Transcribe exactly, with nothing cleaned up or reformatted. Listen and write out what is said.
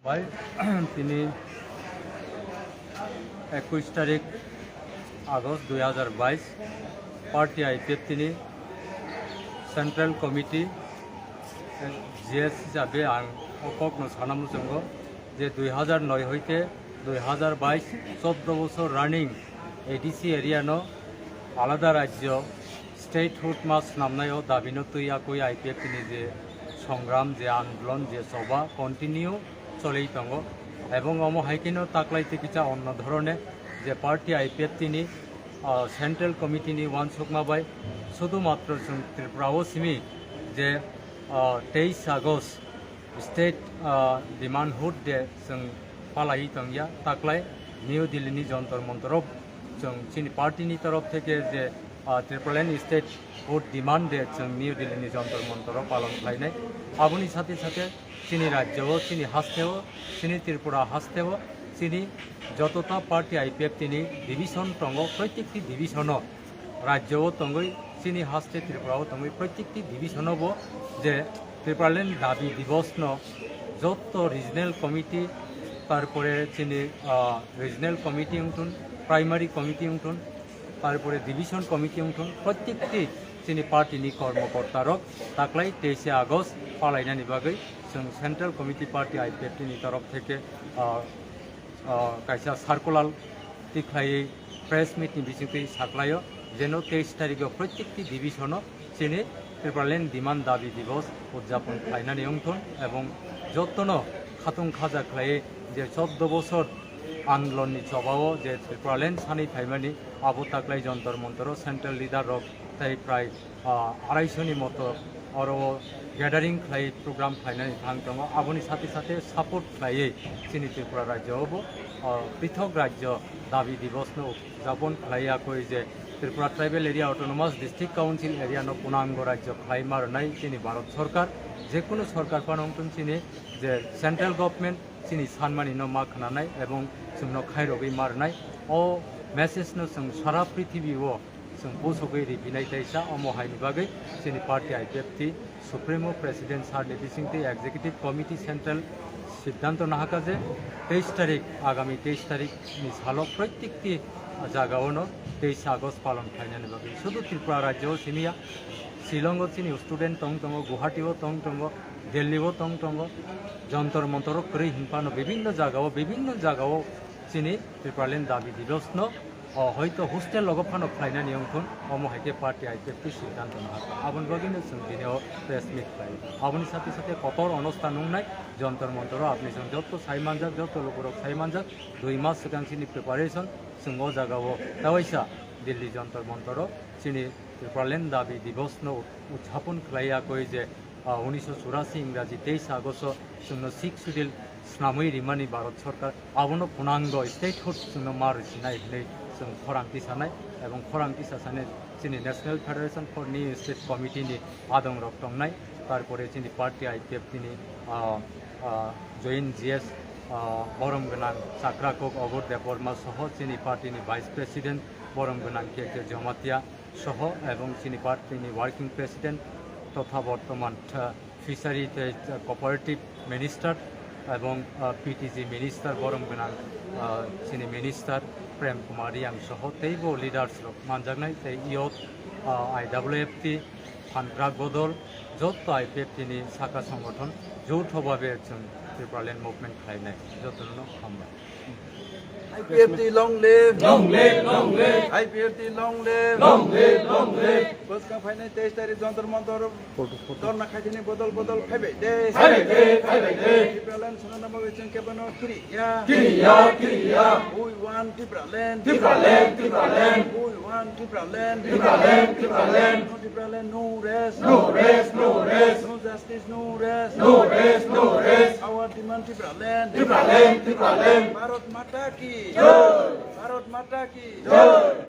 Bai, tini ekush tarik August dui hajar bais, party I P F T ni Central Committee, G S hisabe ang o kokno sana muchungo je dui hajar noi hoite dui hajar bais, choddo bosor running A D C area no alada rajyo statehood ma swnamnai o dabi no twi yakwi I P F T ni je songram, je andolon, je choba continue choli tongo. Ebong omo hai kheno taklai tei kisa onno dhorone je party I P F T ni, ah, Central Committee ni uansukma bai sudu matro chwng Tripura o simi je, ah, teis August state, ah, demand hood de chwng palai tongya, taklai New Delhi ni Jantar Mantar o chwng chini party ni torof theke je, ah, Tipraland statehood demand de chwng New Delhi ni Jantar Mantar o palon khlainai. Aboni sathe sathe chini rajyo o, chini haste o, chini Tripura haste o, chini jotota party I P F T ni division tongo, proitekti division o rajyo o tongwi, chini haste Tripura o tongwi, proitekti division o bo je Tipraland dabi divos no jotto regional committee, tarpore chini, ah, regional committee wngthun, primary committee wngthun, tarpore division committee wngthun, proitekti chini party ni kormokorta rok taklai teis August palainani bagwi chwng Central Committee Party I P F T ni torof theke, ah, ah, kaisa circular tikhlaiwi press meet ni bisingtwi saklaio, jeno teis tarikh o proitekti division o chini Tipraland demand dabi divos udjapon khlainani wngthun ebong jottono khatung khaja khlaiwi je choddo bosor andolon ni chobao je Tipraland sanwi phaimani abo taklai Jantar Mantar o central leader rok tei prai, ah, araisho ni moto oro gathering khlai program khlainani thang tongo. Aboni sathe sathe support khlaiwi chini Tripura rajyo o bo, ah, prithok rajyo dabi divos no udjapon khlai yakwi je Tripura Tribal Area Autonomous District Council area no punango rajyo khlai ma rwnai chini Bharat Sarkar, jekunu sarkar phano wngthun chini je central government chini sanmani no ma khwnanai ebong chwngno khairogwi ma rwnai. O message no chwng sara prithibi o chwng pusugwi riphinai taisa, omo haini bagwi chini party I P F T Supremo President sir ni bisingtwi Executive Committee Central siddhanto nahaka je teis tarik, agami teis tarik ni salo proitekti jagao no teis August palon khlainani bagwi sudu Tripura rajyo o simiya, Shillong o chini student tong tongo, Guwahati o tong tongo, Delhi o tong tongo, Jantar Mantar o kwrwi hinphano bibinno jagao, bibinno jagao chini Tipraland dabi divos no, o, hoito hostel logo phano khlainani wngthun, omo hai khe party I P F T siddhanto nahaka. Aboni bagwino chwng tini o press meet khlai. Aboni sathe sathe kotor onosthan wngnai Jantar Mantar o, apni chwng jotto sai manjak, jotto lukurok sai manjak, dui mas swkang chini preparation chwng o jagao tawaisa Delhi Jantar Mantar o chini Tipraland dabi divos no udjapon khlai yakwi je, ah, unisho churasi Ingraji teis August o chwngno Sixth Schedule swnamwi rimani Bharat Sarkar, abono punango statehood chwngno ma rwsinai hwnwi chwng khorang tisanai, ebong khorang tisasani chini National Federation for New State Committee ni adongrok tongnai, tarpore chini party I P F T ni, ah, ah, joint G S, ah, borom gwnang Chakra Kok Agur Debbarma soho chini party ni Vice President borom gwnang K K Jamatia soho ebong chini party ni working president totha bortoman, ah, fishery tei cooperative minister ebong, ah, P T G minister borom gwnang, ah, chini minister Prem Kumar Reang soho teibo leaders rok manjaknai tei youth, ah, I W F T, phan bwrak bodol, jotto I P F T ni saka songgothon joutho babe chwng Tipraland movement khlainai. Jotono hambai. I P F T long live. Long live, long live. I P F T long live. Long live, long live. Bwskang phainai teis tarik Jantar Mantar dhorna khaithini bodol bodol phaibai de. Phaibai de, phaibai de. Tipraland swnamna bagwi chwng kebeno kiriya. Kiriya, kiriya. We want Tipraland. Tipraland, Tipraland. We want Tipraland. Tipraland, Tipraland. No Tipraland, no rest. No rest, no rest. No justice, no rest. No rest, no rest. Our demand Tipraland. Tipraland, Tipraland. Bharat Mata ki. Jai. Bharat Mata ki. Jai.